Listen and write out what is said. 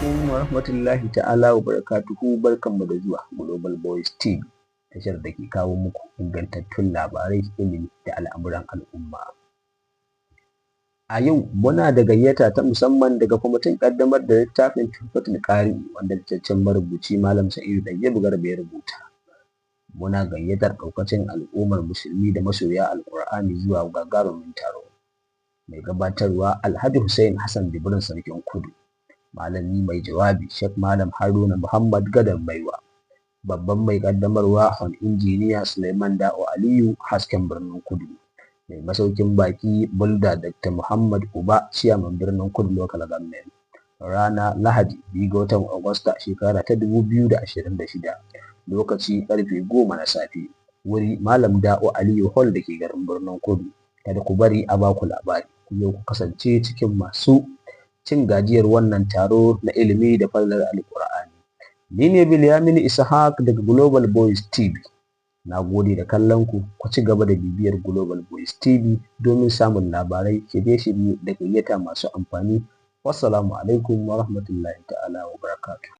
Alaikum wa rahmatullahi ta'ala wa barakatuhu. Barkanmu da zuwa Global Voice TV, tashar da ke kawo muku ingantattun labarai, ilimi da al'amuran al'umma. A yau muna da gayyata ta musamman daga kwamitin ƙaddamar da littafin Tuhfatul Qari, wanda fitaccen marubuci Malam Sa'idu Ɗayyabu Garba ya rubuta. Muna gayyatar ɗaukacin al'ummar musulmi da masoya Alƙur'ani zuwa gagarumin taro. Mai gabatarwa, Alhaji Hussein Hassan Jibrin Sarkin Kudu. Malami mai jawabi, Sheikh Malam Haruna Muhammad Gadon Baiwa. Babban mai ƙaddamarwa, Hon Injiniya Suleiman Da'o Aliyu Hasken Birnin Kudu. Mai masaukin baki, Bulda Dr. Muhammad Uba, Ciyaman Birnin Kudu Local Government. Rana, Lahadi, 2 ga watan Agusta, shekara ta 2026. Lokaci, karfe 10 na safe. Wuri, Malam Da'o Aliyu Hall da ke garin Birnin Kudu. Kada ku bari a baku labari. Ku zo ku kasance cikin masu cin gajiyar wannan taro na ilimi da falalar Alƙur'ani. Ni ne Bilyaminu Ishaq daga Global Voice TV. Na gode da kallon ku, ku ci gaba da bibiyar Global Voice TV domin samun labarai, shirye-shirye da gayyata masu amfani. Wassalamu alaikum wa rahmatullahi ta'ala wa barakatuh.